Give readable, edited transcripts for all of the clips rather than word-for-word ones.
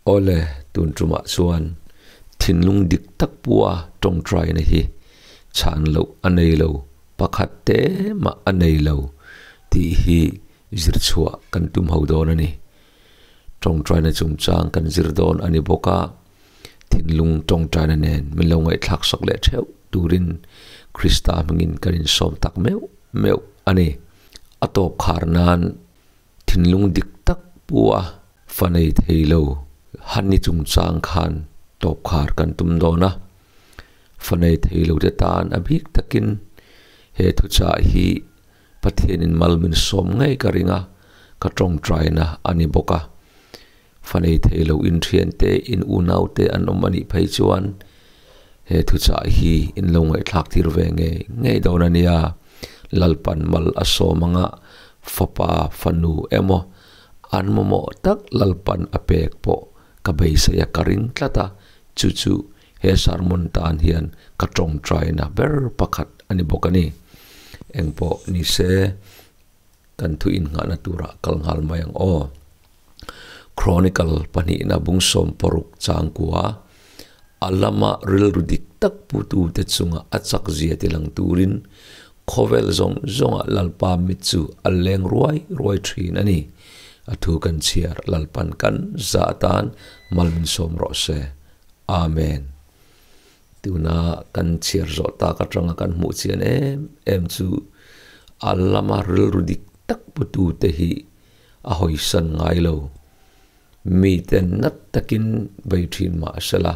Awle, tun tumah chuan thinlung dik tak pua tawngtaina hi chhan loh a nei lo, pakhat te mah a nei lo tih hi zir chhuah kan tum ho dawn a ni. Tawngtaina chungchang kan zir dawn a ni bawk a, thinlung tawngtaina nen min lo ngaihthlak sak leh theuh turin Krista hmingin kan insawm tak meuh meuh a ni. A tawp khar nan Thinlung dik tak pu a fa nei thei lo Hani chungchang khan tawp khar kan tum dawn a, fa nei thei lo te tan a bik takin he thuchah hi Pathianin mal min sawm ngei ka ring a, ka tawngtaina a ni bawk a. Fa nei thei lo inthian te, in unau te an awm a nih phei chuan he thuchah hi in lo ngaihthlak tir ve ngei ngei dawn a nia. Lalpan mal a sawm anga fapa, fanu emaw an mamawh tak Lalpan a pek pawh ka beisei a ka ring tlat a, chu chu he sermon tan hian ka tawngtaina ber pakhat a ni bawk a ni. Engpawh ni se. Kan thu innghahna turah kal nghal mai ang aw. Chronicle pahnihna bung 60 changkua a lama rilru dik tak putute chunga a chak zia ti lang turin khawvel zawng zawngah Lalpa mit chu a leng ruai ruai thin a ni. A thu kan chhiar Lalpan kan za atan mal min sawm rawh se. Amen. Tuna kan chhiar zawh tak atanga kan hmuh chian em em chu a lama rilru dik tak putute hi a hawisan ngai lo. Mite nat takin bei thin mah sela,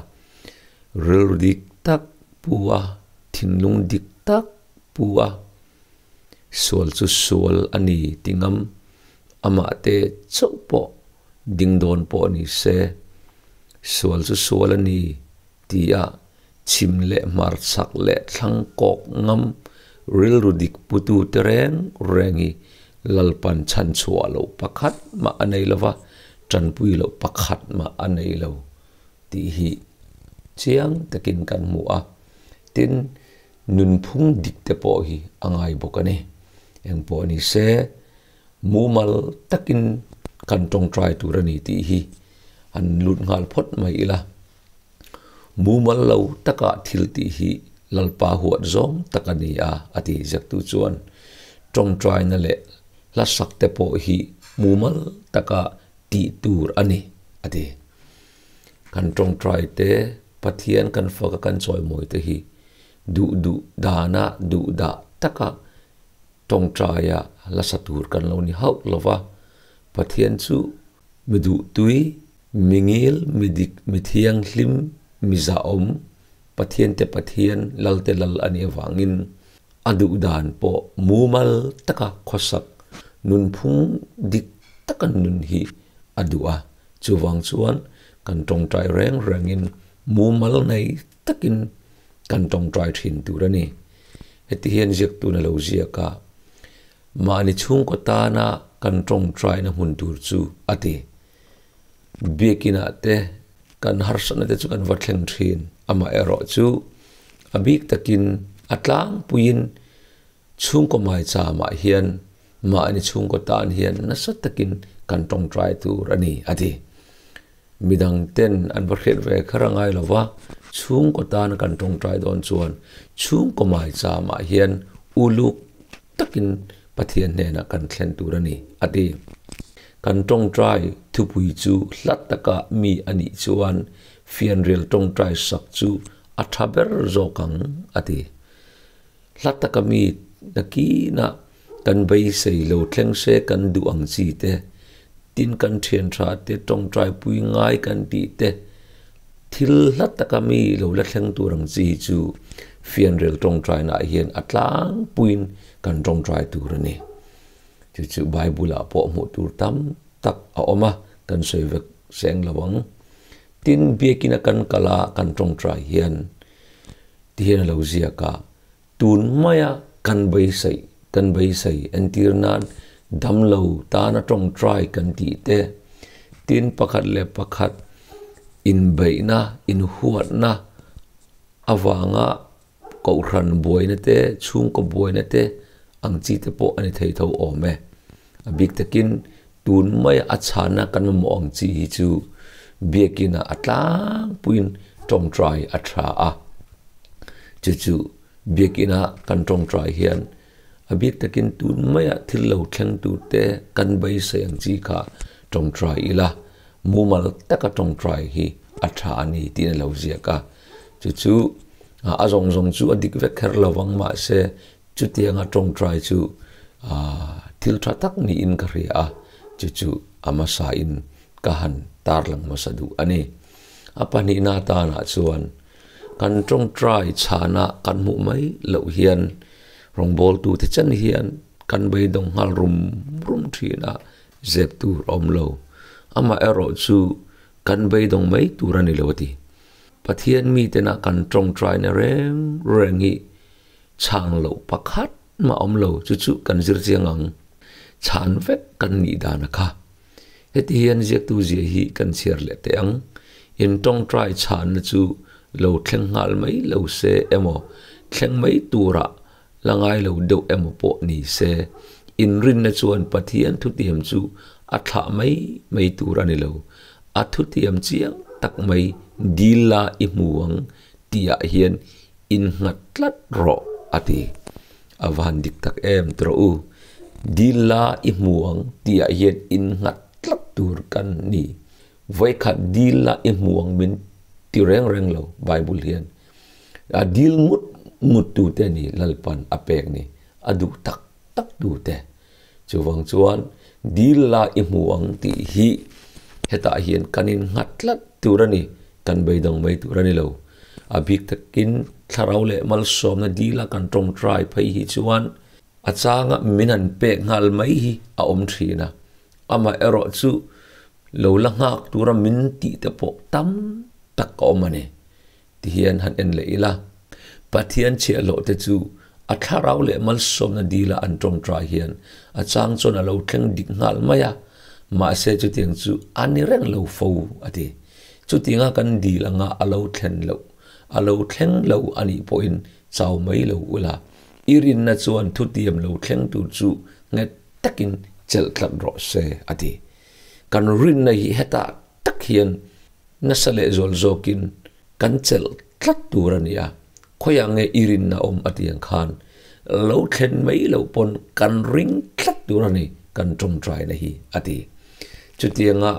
rilru dik tak pu a, thinlung dik tak pu a, sual chu sual a ni ti ngam, amah te chauh pawh ding dawn pawh ni se, sual chu sual a ni Tia chhim leh hmar chhak leh thlang kawk ngam rilru dik putu te reng reng hi Lalpan chhan chhuah loh pakhat mah a nei lova, tanpui loh pakhat mah a nei lo tih hi chiang takin kan hmu a. Tin, nunphung dik te pawh hi a ngai bawk a ni. Engpawh ni se, mumal takin kan tawngtai tur a ni tih hi han lut nghal phawt mai ila. Mumal lo taka thil tih hi Lalpa huat zawng tak a ni a, a ti ziaktu chuan. Tawngtaina leh hlasak te pawh hi mumal taka tih tur a ni, a ti. Kan tawngtai te, Pathian kan faka kan chawimawi te hi duh duh dana duh dah taka tawngtaia hlasa tur kan lo ni hauh lo va, Pathian chu Mi duhtui, mi ngil, mi dik, mi thianghlim, mi zahawm, Pathian te Pathian, Lal te Lal a nih avangin a duh dan pawh mumal taka khawsak, nunphung dik taka nun hi a duh a. Chuvang chuan kan tawngtai reng rengin mumal nei takin kan tawngtai thin tur a ni. Heti hian ziaktu na lo ziak a. Mahni chhungkaw tana kan tawngtaina hmun tur chu a ti. Biakinah te kan harsatna te chu kan va thleng thin. Amaherawh chu a bik takin a tlangpuiin chhungkaw maichamah hian mahni chhungkaw tan hian nasa takin kan tawngtai tur a ni a ti. Midang ten an va hriat ve kher a ngai lo va, chhungkaw tana kan tawngtai dawn chuan chhungkaw maichamah hian uluk takin Pathian hnenah kan thlen tur a ni, a ti. Kan tawngtai thupui chu hla taka mi a nih chuan fianrial tawngtai sak chu a tha ber zawk ang, a ti. Hla taka mi nakinah kan beisei lo thleng se kan duh ang chi te, tin kan thian tha te tawngtai pui ngai kan tih te, Thil hla taka mi lo la thleng tur ang chi hi chu fianrial tawngtainaah hian a tlangpuiin kan tawngtai tur a ni. Chu chu Bible-ah pawh hmuh tur tam tak a awm a, kan sawi vek seng lo ang. Tin, biakina kan kal a, kan tawngtai hian ti hian a lo ziak a, tun maia kan beisei, kan beisei entir nan damlo tana tawngtai kan tih te, tin pakhat leh pakhat inbeihna, inhuatna avanga kohhran buaina te, chhungkaw buaina te ang chi te pawh a ni thei tho awm e. A bik takin tun maia a chhana kan mamawh ang chi hi chu Biakina a tlangpuiin tawngtai a tha a. Chu chu biakina kan tawngtai hian a bik takin tun maia thil lo thleng turte kan beisei ang chi kha tawngtai ila, mumal taka tawngtai hi a tha a ni tiin a lo ziak a. Chu chu a zawng zawng chu a dik vek kher lo vang mahse chutianga tawngtai chu thil tha tak niin ka hria a, chu chu a hmasain ka han tarlang hmasa duh a ni. A pahnihna atanah chuan kan tawngtai chhana kan hmuh mai loh hian rawngbawltute chen hian kan beidawng nghal rum rum thin a, zep tur a awm lo. Amaherawh chu kan beidawng mai tur a ni lo a ti. Pathian mitena kan tawngtaina reng reng hi chhang loh pakhat mah awm lo, chu chu kan zir chiang ang. Chhan vek kan nih dan a kha. Heti hian ziaktu zia hi kan chhiar leh teh ang. In tawngtai chhanna chu lo thleng nghal mai lo se emaw, thleng mai turah la ngai lo deuh emaw pawh ni se, inrinna chuan Pathian thutiam chu a thlah mai mai tur a ni lo. A thutiam chiang tak mai dil la i hmu ang tihah hian innghat tlat rawh a ti. A van dik tak em tawh u. Dil la i hmu ang tihah hian innghat tlat tur kan ni. Vawikhat dil la i hmu ang min ti reng reng lo Bible hian. A dil ngut ngut tute ni Lalpan a pek ni, a duh tak tak tute. Chuvang chuan dil la i hmu ang tih hi hetah hian kan innghat tlat tur a ni, kan beidawng mai tur a ni lo. A bik takin thlarau leh malsawmna dila kan tawngtai phei hi chuan a changa min han pek nghal mai hi a awm thin a, amaherawh chu lo la nghak tura min tih te pawh tam tak a awm a ni. Ti hian han en leh ila, Pathian chhiahhlawh te chu a thlarau leh malsawmna dila an tawngtai hian a chang chuan a lo thleng dik nghal mai a, mahse chutiang chu a ni reng lo fo, a ti. Chutianga kan dil anga a lo thlen loh, a lo thleng lo a nih pawhin chau mai lo ula, i rinna chuan thutiam lo thleng tur chu nghet takin chelh tlat rawh se, a ti. Kan rinna hi hetah tak hian Nasa leh zual zawkin kan chelh tlat tur a ni a, khawiah nge i rinna awm a ti ang khan lo thlen mai loh pawn kan ring tlat tur a ni kan tawngtaina hi a ti. Chutianga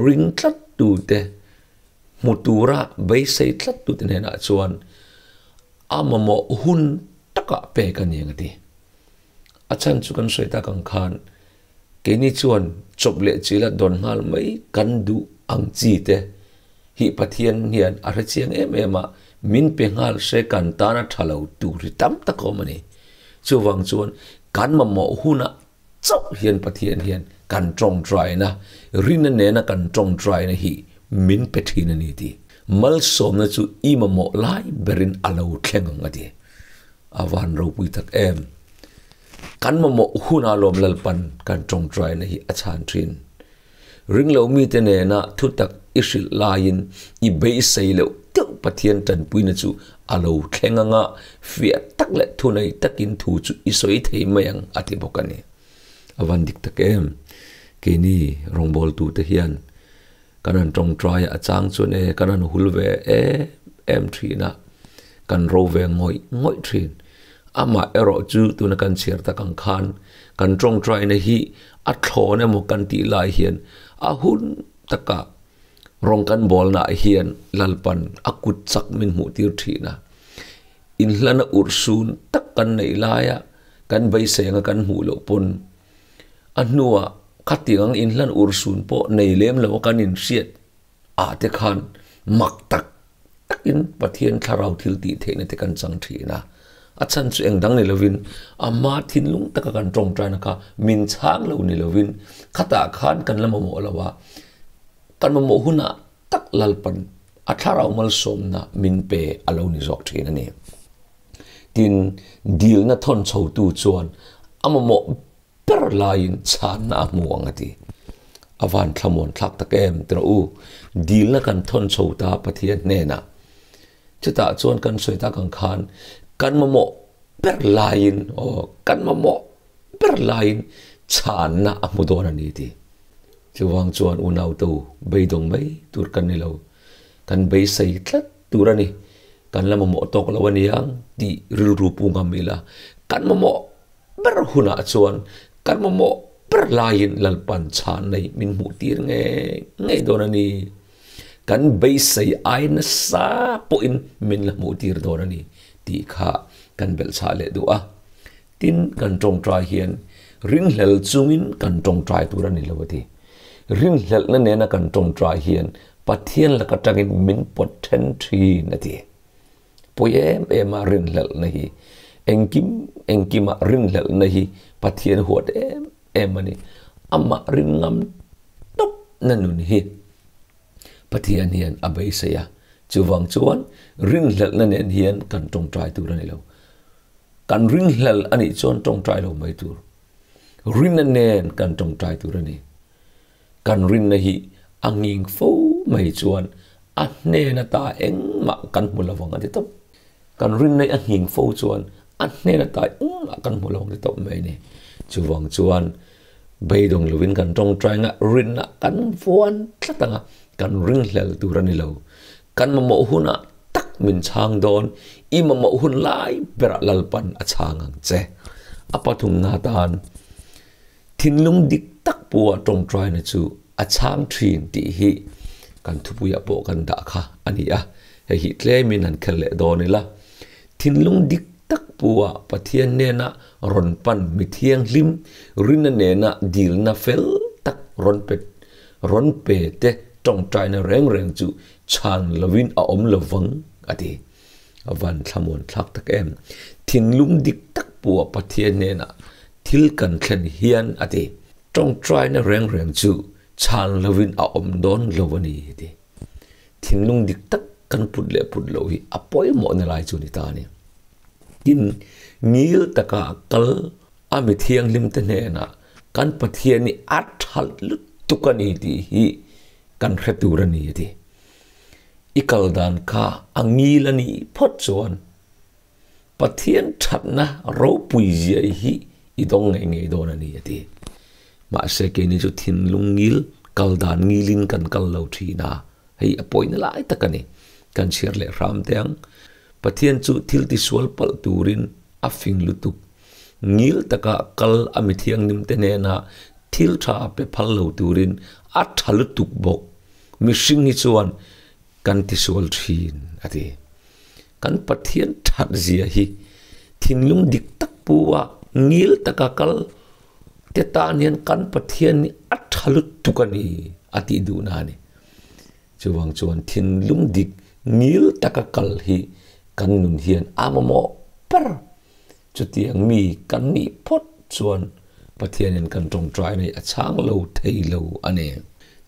ring tlat tute hmu tura beisei tlat tute hnenah chuan a mamawh hun takah pek a ni ang a ti. A chhan chu kan sawi tak ang khan Keini chuan chawp leh chila dawn nghal mai kan duh ang chi te hi Pathian hian a hre chiang em em a, min pe nghal hre kan tana tha lo tur hi tam tak a awm a ni. Chuvang chuan kan mamawh hunah chauh hian Pathian hian kan tawngtaina, rinna nena kan tawngtaina hi min pe thin a ni tih malsawmna chu i mamawh lai berin a lo thleng ang a ti. A van ropui tak em! Kan mamawh huna lawm Lalpan kan tawngtaina hi a chhan thin. Ringlo mite nena thutak i hrilh laiin i beisei loh deuh Pathian tanpuina chu a lo thleng anga fiah tak leh thunei takin thu chu i sawi thei mai ang a ti bawk a ni. A van dik tak em! Keini rawngbawltute hian kan han tawngtai a chang chuan e kan han hul ve em em thin a, kan ro ve ngawih ngawih thin. Amah erawh chu tuna kan chhiar tak ang khan kan tawngtaina hi a thlawn emaw kan tih lai hian a hun taka rawng kan bawlnaah hian Lalpan a kut chak min hmuh tir thin a. Inhlana urhsun tak kan neih laia kan beisei anga kan hmuh loh pawn A hnuah khatiang inhlan urhsun pawh nei lem lo a kan inhriat ah te khan mak tak takin Pathian thlarau thil tih theihna te kan chang thin a. A chhan chu eng dang ni lovin ama thinlung taka kan tawngtaina kha min chhang lo ni lovin khatah khan kan la mamawh lo a, kan mamawh hunah tak Lalpan a thlarau malsawmna min pe a lo ni zawk thin a ni. Tin, dilna thawn chhotu chuan a mamawh ber laiin chhanna a hmu ang a ti. A van thlamuan thlak tak em tira u, dilna kan thawn chho ta Pathian hnenah. Chutah chuan kan sawi tak ang khan kan mamawh ber laiin, aw, kan mamawh ber laiin chhanna a hmu dawn a ni ti. Chuvang chuan unaute u, beidawng mai tur kan ni lo. Kan beisei tlat tur a ni. Kan la mamawh tawk lo a niang tih rilru pu ngam ila, kan mamawh ber hunah chuan kan mamawh ber laiin Lalpan chhan nei min hmuh tir ngei ngei dawn a ni. Kan beisei ai nasa pawhin min la hmuh tir dawn a ni tih kha kan belhchhah leh duh a. Tin, kan tawngtai hian ringhlel chungin kan tawngtai tur a ni lo a ti. Ringhlelhna nena kan tawngtai hian Pathian laka tangin min pawt then thin a ti. Pawi em em a rinhlelhna hi, engkim engkima rinhlelhna hi Pathian huat em em a ni. Amah ringngam tawpna nun hi Pathian hian a beisei a. Chuvang chuan rinhlelhna nen hian kan tawngtai tur a ni lo. Kan ringhlel a nih chuan tawngtai lo mai tur. Rinna nen kan tawngtai tur a ni. Kan rinna hi a nghing fo mai chuan a hnen ata engmah kan hmu lo vang a ti tawp. Kan rinna hi a nghing fo chuan a hnen ata engmah kan hmu lo vang a ti tawp mai a ni. Chuvang chuan beidawng lovin kan tawngtai anga rinna kan vuan tlat anga kan ringhlel tur a ni lo. Kan mamawh hunah tak min chhang dawn, i mamawh hun lai berah Lalpan a chhang ang che. A pathumna atan Thinlung dik tak pawha tawngtaina chu a chhang thin tih hi kan thupuiah pawh kan dah kha a ni a, hei hi tlemin han khel leh dawn ila. Thinlung dik tak pawha Pathian hnena rawn pan mi thianghlim rina nena dilna fel tak rawn pe rawn pe te tawngtaina reng reng chu chhan lovin a awm lovang a ti. A van thlamuan thlak tak em? Thinlung dik tak pawha Pathian hnenah thil kan thlen hian a ti. Tawngtaina reng reng chu chhan lovin a awm dawn lo a ni a ti. Thinlung dik tak kan put leh put loh hi a pawimawhna lai chu ni ta a ni. Tin, ngil taka kal a mi thianghlimte hnenah kan Pathian hi a that lutuk a ni tih hi kan hre tur a ni a ti. I kal dan kha a ngil a nih phawt chuan Pathian thatna ropui zia hi i dawng ngei ngei dawn a ni a ti. Mahse keini chu thinlung ngil kal dan ngilin kan kal lo thin a, hei a pawina lai tak a ni. Kan chhiar leh hram teh ang. Pathian chu thil tisual palh turin a fing lutuk. Ngil taka kal a mi thianghlimte hnena thil tha pe phal lo turin a tha lutuk bawk. Mihring hi chuan kan tisual thin a ti. Kan Pathian that zia hi thinlung dik tak pu a ngil taka kal te tan hian kan Pathian hi a tha lutuk a ni a tih duhna a ni. Chuvang chuan thinlung dik ngil taka kal hi kan nun hian a mamawh ber. Chutiang mi kan nih phawt chuan Pathianin kan tawngtai nei a chhang lo thei lo a ni.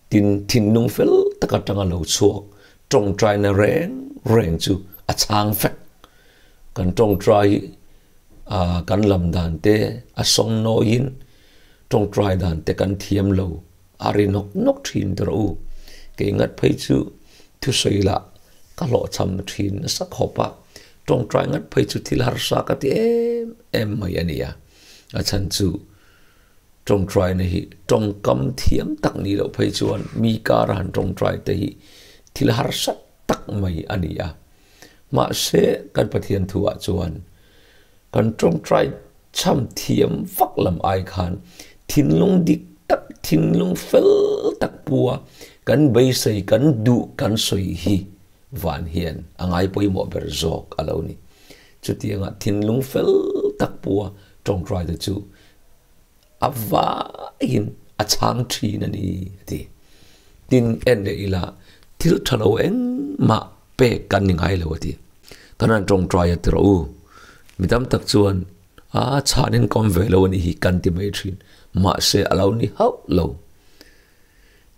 Tin, thinlung fel tak atanga lo chhuak tawngtaina reng reng chu a chhang vek. Kan tawngtai hi kan lam dan te a sawng nawiin tawngtai dan te kan thiam lo a ri nawk nawk thin ta rawh u. Kei ngat phei chu thusawi lah ka hlawhchham thin nasa khawp a, tawngtai ngat phei chu thil harsa ka ti em em mai a nia. A chhan chu tawngtaina hi tawngkam thiam tak nih loh phei chuan mi kara han tawngtai te hi thil harsa tak mai a ni a. Mahse kan Pathian thuah chuan kan tawngtai chham thiam vak lam ai khan thinlung dik tak, thinlung fel tak pua kan beisei, kan duh, kan sawi hi van hian a ngai pawimawh ber zawk a lo ni. Chutianga thinlung fel tak pua tawngtai te chu a vaiin a chhang thin a ni a ti. Tin, en leh ila thil tha lo engmah pek kan ni ngai lo a ti. Kan han tawngtai a ti rawh u. Mi tam tak chuan a chhanin kawm ve lo a nih hi kan ti mai thin. Mahse a lo ni hauh lo.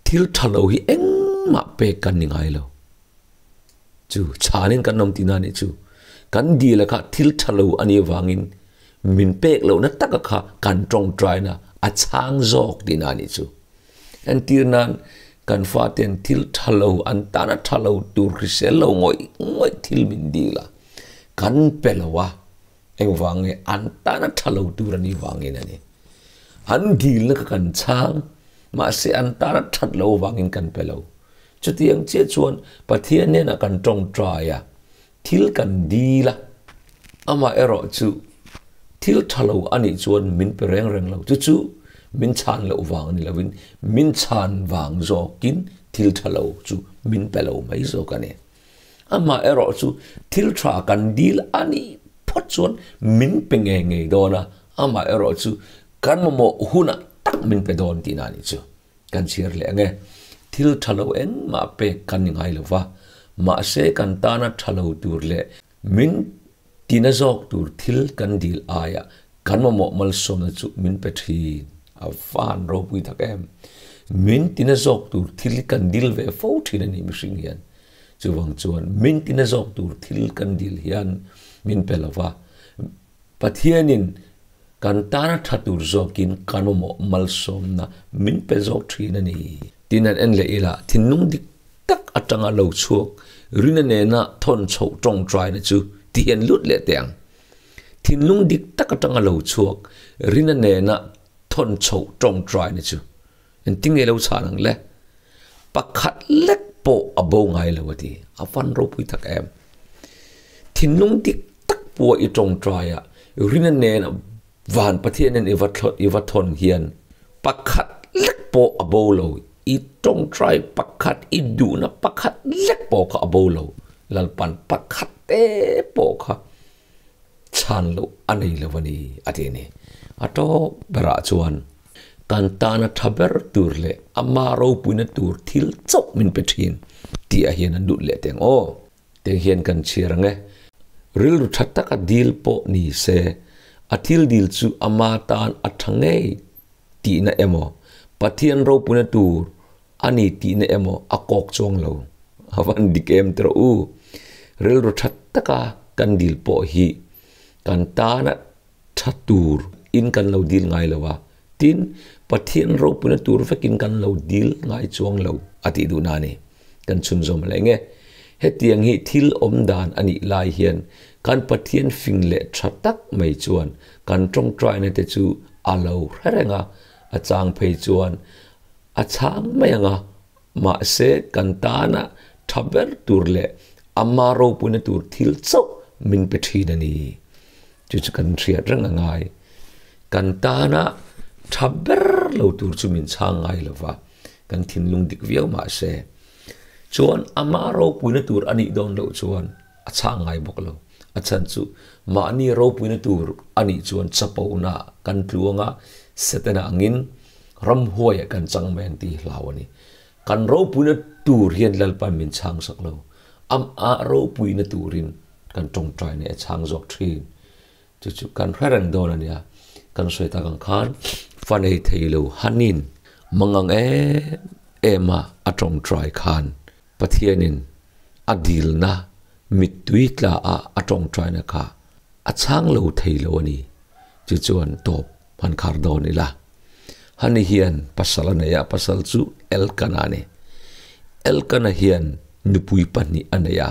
Thil tha lo hi engmah pek kan ni ngai lo. Chu chhanin kan awm tihna nih chu. Kan dil a kha thil tha lo a nih avangin min pek lohna taka kha kan tawngtaina a chhang zawk tihna nih chu. Entir nan kan faten thil tha lo an tana tha lo tur hrisel lo ngawih ngawih thil min dil a, kan pe lo a, engvang nge an tana tha lo tur a nih vangin a ni. An dilna kha kan chhang. Mahse an tana that lo vangin kan pe lo. Chutiang chiah chuan Pathian hnenah kan tawngtai a, thil kan dil a, amaherawh chu thil tha lo a nih chuan min pe reng reng lo. Chu chu min chhan loh vang ni lovin min chhan vang zawkin thil tha lo chu min pe lo mai zawk a ni. Amaherawh chu thil tha kan dil a nih phawt chuan min pe ngei ngei dawn a, amaherawh chu kan mamawh hunah tak min pe dawn tihna a nih chu. Kan chhiar leh ang e. Thil tha lo engmah pek kan ni ngai lo va, mahse kan tana tha lo tur leh min tina zawk tur thil kan dil aiah kan mamawh malsawmna chu min pe thin. A van ropui tak em! Min tina zawk tur thil kan dil ve fo thin a ni mihring hian. Chuvang chuan min tina zawk tur thil kan dil hian min pe lo va, Pathianin kan tana tha tur zawkin kan mamawh malsawmna min pe zawk thin a ni. Tin an en leh ila, thinlung dik tak atanga lo chhuak rina nena thawn chhoh tawngtaina chu ti hian lut leh teh ang. Thinlung dik tak atanga lo chhuak rina nena thawn chhoh tawngtaina chu engtin nge lo chhan ang le? Pakhat lek pawh a bo ngai lo a ti. A van ropui tak em. Thinlung dik tak pawh i tawngtai a, rina nen van Pathian nen i va thlawt i va thawn hian pakhat lek pawh a bo lo. I tawngtai pakhat, i duhna pakhat lek pawh kha a bo lo. Lalpan pakhat te pawh kha chhan loh a nei lo a ni a ti a ni. A tawp berah chuan kan tana tha ber tur leh ama ropuina tur thil chauh min pe thin tih ah hian an lut leh teng aw. Teng hian kan chhiar ang e. Rilru tha taka dil pawh ni se, a thil dil chu ama tan a tha ngei tihna emaw, Pathian ropuina tur a ni tihna emaw a kawk chuang lo. A van dik em tawh u. Rilru tha taka kan dil pawh hi kan tana tha tur in kan lo dil ngai lo a, tin, Pathian ropuina tur vekin kan lo dil ngai chuang lo a tih duhna a ni. Kan chhunzawm leh nge? Hetiang hi thil awm dan a nih lai hian kan Pathian fing leh tha tak mai chuan kan tawngtaina te chu a lo hre reng a, a chang phei chuan a chhang mai ang a, mahse kan tana tha ber tur leh ama ropuina tur thil chauh min pe thin a ni. Chu chu kan hriat reng a ngai. Kan tana tha ber lo tur chu min chhang ngai lo va, kan thinlung dik viau mahse chuan ama ropuina tur a nih dawn loh chuan a chhang ngai bawk lo. A chhan chu mahni ropuina tur a nih chuan chapona kan tluang a, Setana angin ramhuaiah kan chang mai ang tih hlau a ni. Kan ropuina tur hian Lalpan min chhang sak lo. Amah ropuina turin kan tawngtai nih a chhang zawk thin. Chu chu kan hre reng dawn a nia. Kan sawi tak ang khan fa nei thei lo hanin mangang em em a a tawngtai khan Pathianin a dilna mittui tla a a tawngtaina kha a chhang lo thei lo a ni. Chu chuan tawp han khar dawn ila. Hani hian pasal a nei a, pasal chu Elkana a ni. Elkana hian nupui pahnih a nei a,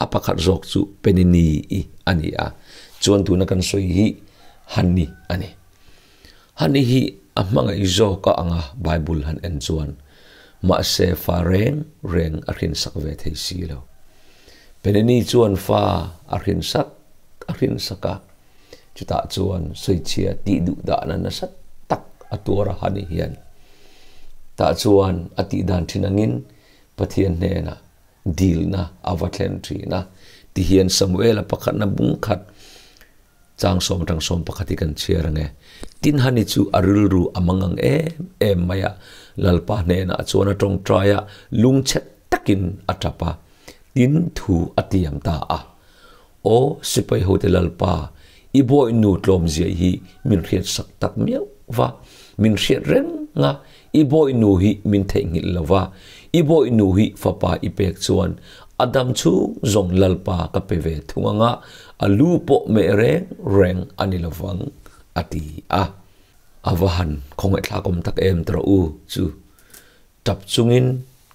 a pakhat zawk chu Penini-i a ni a, chuan tuna kan sawi hi Hani a ni. Hani hi a hmangaih zawk a ang a Bible han en chuan, mahse fa reng reng a hrinsak ve thei si lo. Penini chuan fa a hrinsak a hrinsak a, Chutah chuan sawichhia tih duh dahna nasa tak a tuar a hani hian. Tah chuan a tih dan thin angin Pathian hnenah dilna a va thlen thin a. Tihian Samuela pakhatna bung khat chang sawm atang sawm pakhat hi kan chhiar ang e. Tin hani chu a rilru a mang ang em em mai a, Lalpa hnenah chuan a tawngtai a, lungchhe takin a tap a, tin thu a tiam ta a. Aw sipai hote Lalpa, i bawihnu tlawmzia hi min hriat sak tak miau va, min hriat reng a, i bawihnu hi min theihnghilh lo va, i bawihnu hi fapa i pek chuan a dam chhung zawng Lalpa ka pe ve thung anga, a lu pawh meh reng reng a ni lovang, a ti a. A va han khawngaihthlak awm tak em tawh u chu. Tap chungin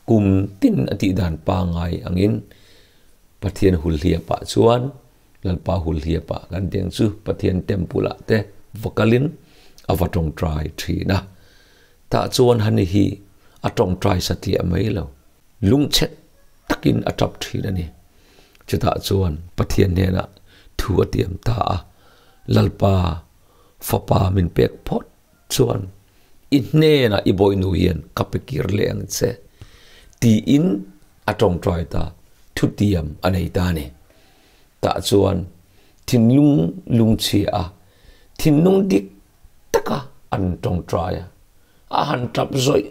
kum tin a tih dan pangai angin Pathian hulhliapah chuan Lalpa hulhliapah kan tih ang chu Pathian temple ah te va kalin a va tawngtai thin a. Tah chuan Hani hi a tawngtai satliah mai lo, lungchhe takin a tap thin a ni. Chutah chuan Pathian hnenah thu a tiam ta a, Lalpa, fapa min pek phawt chuan i hnenah i bawihnu hian ka pe kir leh ang che, tiin a tawngtai ta, thutiam a nei ta a ni. Tah chuan thinlung lungchhia a, thinlung dik taka an tawngtai a, a han tap zawih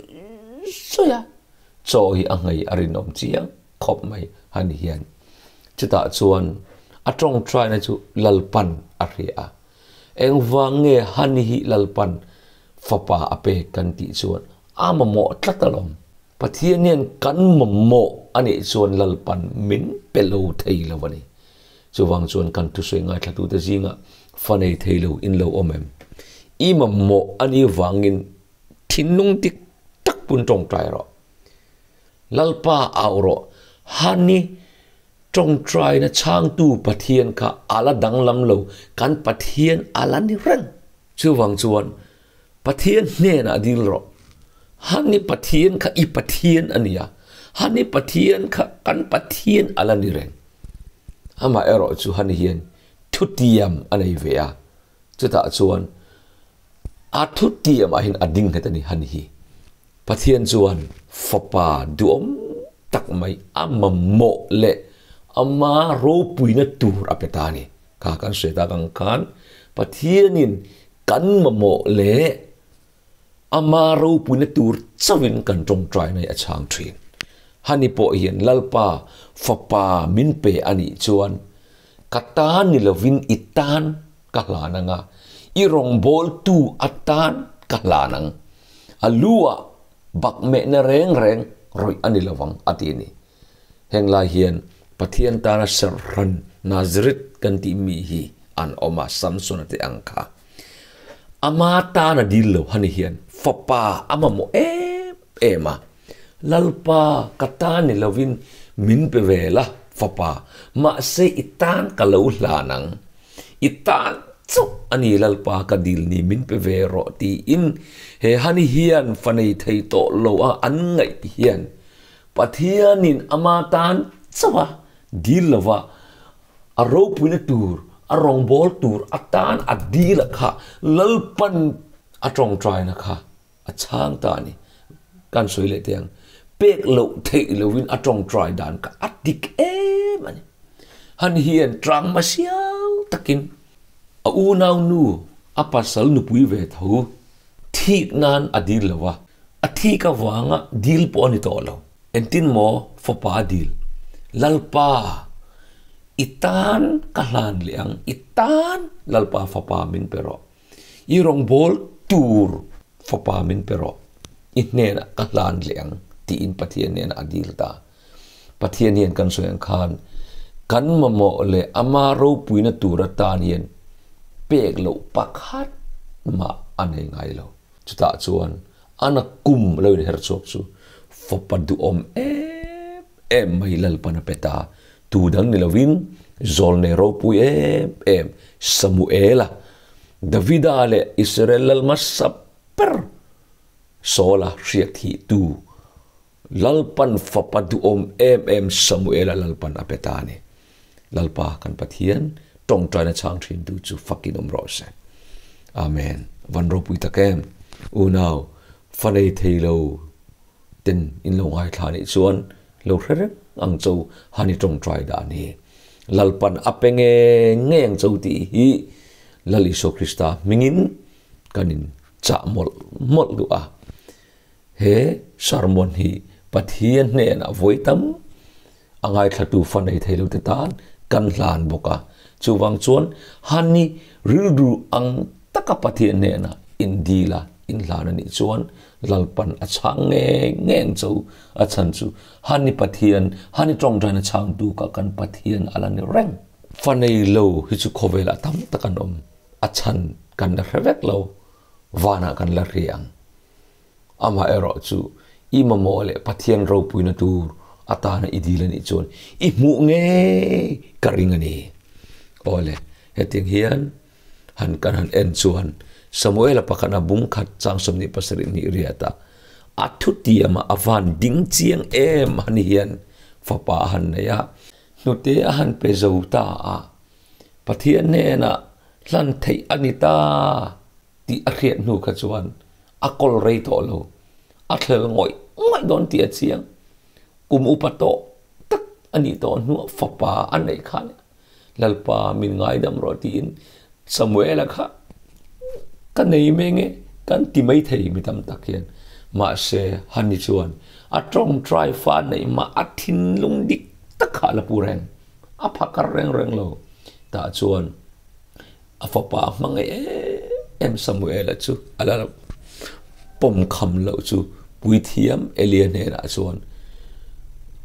zawih a, chaw hi a nghei a rinawm chiang khawp mai han hian. Chutah chuan a tawngtaina chu Lalpan a hria a, engvang nge Hani hi Lalpan fapa a pek kan tih chuan a mamawh tlat alawm. Pathian hian kan mamawh a nih chuan Lalpan min pe lo thei lo a ni. Chuvang chuan kan thusawi ngaithlatute zingah fa nei thei lo in lo awm em? I mamawh a nih vangin thinlung dik tak pun tawngtai rawh. Lalpa au rawh, Hani tawngtaina chhangtu Pathian kha a la danglam lo, kan Pathian a la ni reng. Chuvang chuan Pathian hnenah dil rawh. Hani Pathian kha i Pathian a nia. Hani Pathian kha kan Pathian a la ni reng. Amah erawh chu Hani hian thutiam a nei ve a. Chutah chuan a thutiam ah hian a ding nghet a ni Hani hi. Pathian chuan fapa duhawm tak mai a mamawh leh ama ropuina tur a pe ta a ni. Kha kan hre tak ang khan Pathianin Kan mamawh leh ama ropuina tur chauhin kan tawngtai mai a chhang thin. Hani pawh hian Lalpa fapa min pe a nih chuan ka tan ni lovin i tan ka hlan ang a, i rawngbawltu atan ka hlan ang. A lu ah bakmehna reng reng rawih a ni lovang a ti a ni. Heng lai hian Pathian tana serhran Nazareth kan tih mi hi an awm a, Samsona te ang kha. Ama tana dil lo hani hian fapa a mamawh em em a, Lalpa ka tan ni lovin min pe ve la fapa, mahse i tan ka lo hlan ang. I tan chauh a ni Lalpa ka dil ni min pe ve rawh tiin he hani hian fa nei thei tawh lo a an ngaih hian Pathianin ama tan chauh a dil lova, a ropuina tur, a rawngbâwl tur atan a dil a kha Lalpan a tawngtaina kha a chhang ta a ni. Kan sawi leh teh ang, pek loh theih loin a tawngtai dan kha a dik em a ni. Han hian tlang hmasiau takin a unaunu, a pasal nupui ve tho, Thik nan a dil lo a, a thik avanga dil pawh a ni tawh lo. Engtin maw fapa a dil? Lalpa, i tan ka hlan leh ang, i tan Lalpa fapa min pe rawh. I rawngbâwl tur fapa min pe rawh, i hnenah ka hlan leh ang tiin Pathian hnenah a dil ta. Pathian hian kan sawi ang khan kan mamawh leh ama ropuina tur atan hian pek loh pakhat mah a nei ngai lo. Chutah chuan ana kum lo inher chhuak chu fapa duhawm em em mai Lalpan a pe ta. Tu dang ni lovin Zawlnei ropui em em Samuela, Davida leh Israel lal hmasa ber Saula hriat thih tu Lalpan fapa duhawm em em Samuela Lalpan a pe ta a ni. Lalpa kan Pathian tawngtaina chhang thin tu chu fakin awm rawh se. Amen. Van ropui tak em. Unau, fa nei thei lo ten in lo ngaithla nih chuan lo hre reng ang cho han i tawngtai dan hi. Lalpan a pe nge nge ang cho tih hi Lal Isua Krista hmingin kan in chah mawlh mawlh duh a. He sermon hi Pathian hnenah vawi tam a ngaithlatu fa nei thei lote tan kan hlan bawk a. Chuvang chuan Hani rilru ang taka Pathian hnenah indil a, inhlan a nih chuan Lalpan a chhang ngei ngei ang cho. A chhan chu Hani Pathian, Hani tawngtaina chhangtu kha kan Pathian a la ni reng. Fa nei lo hi chu khawvelah tam tak an awm. A chhan kan la hre vek lo. Vanah kan la hria ang. Amaherawh chu i mamawh leh Pathian ropuina tur atana i dil a nih chuan i hmuh ngei ka ring a ni. Awle, hetiang hian han kan han en chuan Samuela pakhatna bung khat chang 27 ni riata a thutiama a van ding chiang em han hian fapa han nei a, hnute a han pe zo ta a, Pathian hnena hlan theih a ni ta tih a hriat hnu kha chuan a kawl rei tawh lo, a thlel ngawih ngawih dawn tih a chiang. Kum upa tawh tak a nih tawh hnuah fapa a neih khan Lalpa min ngaidam rawh tiin Samuela kha ka nei meng e kan ti mai thei mi tam tak hian. Mahse Hani chuan a tawngtai fa neih mah a thinlung dik tak kha a la pu reng, a phakar reng reng lo. Tah chuan a fapa hmangaih em em Samuela chu a la pawm kham loh chu puithiam Elia hnenah chuan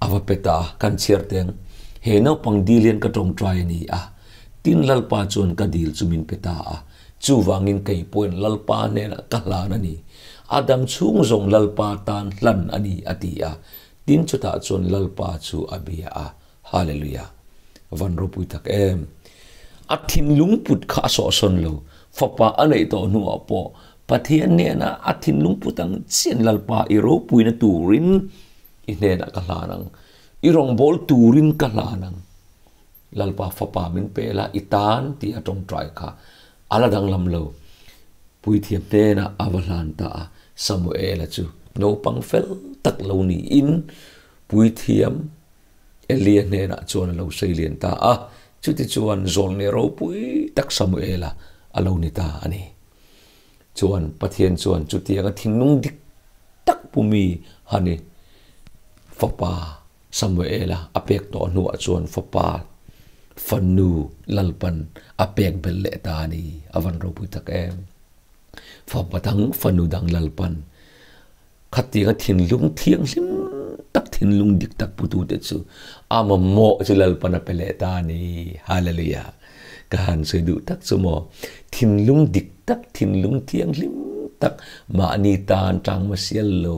a va pe ta a, kan chhiar teng, he naupang dil hian ka tawngtai a ni a, tin Lalpa chuan ka dil chu min pe ta a, chuvangin kei pawhin Lalpa hnenah ka hlan a ni, a dam chhung zawng Lalpa tan hlan a ni a ti a, tin chutah chuan Lalpa chu a bia a. Hallelujah! Van ropui tak em! A thinlung put kha a sawhsawn lo. Fapa a neih tawh hnuah pawh Pathian hnenah a thinlung put ang chian Lalpa i ropuina turin i hnenah ka hlan ang. I rawngbâwl turin ka hlan ang. Lalpa fapa min pe la i tan tih a tawngtai kha a la danglam lo. Puithiam hnenah a va hlan ta a, Samuela chu naupang fel tak lo niin Puithiam Elia hnenah chuan a lo sawi lian ta a, chutichuan zawlnei ropui tak Samuela a lo ni ta a ni. Chuan Pathian chuan chutianga thinlung dik tak pumi Hani fapa Samuela a pek tawh hnuah chuan fapa fanu Lalpan a pek belh leh ta a ni. A van ropui tak em! Fapa dang fanu dang Lalpan Khatianga thinlung thianghlim tak, thinlung dik tak putute chu a mamawh chu Lalpan a pe leh ta a ni. Hallelujah! Ka han sawi duh tak chu maw, thinlung dik tak, thinlung thianghlim tak, mahni tan tang masial lo,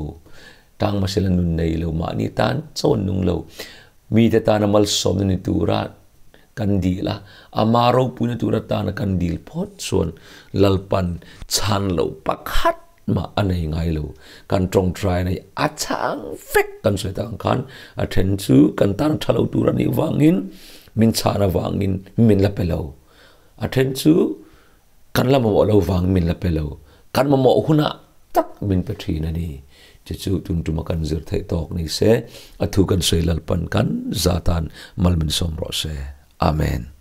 tang masial a nun nei lo, mahni tan chawn nung lo, mite tana malsawmna ni tura kan dil a, ama ropuina tur atana kan dil phawt chuan Lalpan chhan lo pakhat mah a nei ngai lo. Kan tawngtai nei a chhang vek kan sawi tak ang khan a then chu kan tan tha lo tur a nih vangin min chhan avangin min la pe lo. A then chu kan la mamawh lo vang min la pe lo. Kan mamawh hunah tak min pe thin a ni. Chu chu tun tuma kan zir theih tawk ni se, a thu kan sawi Lalpan kan zatan mal min sawm rawh se. Amen.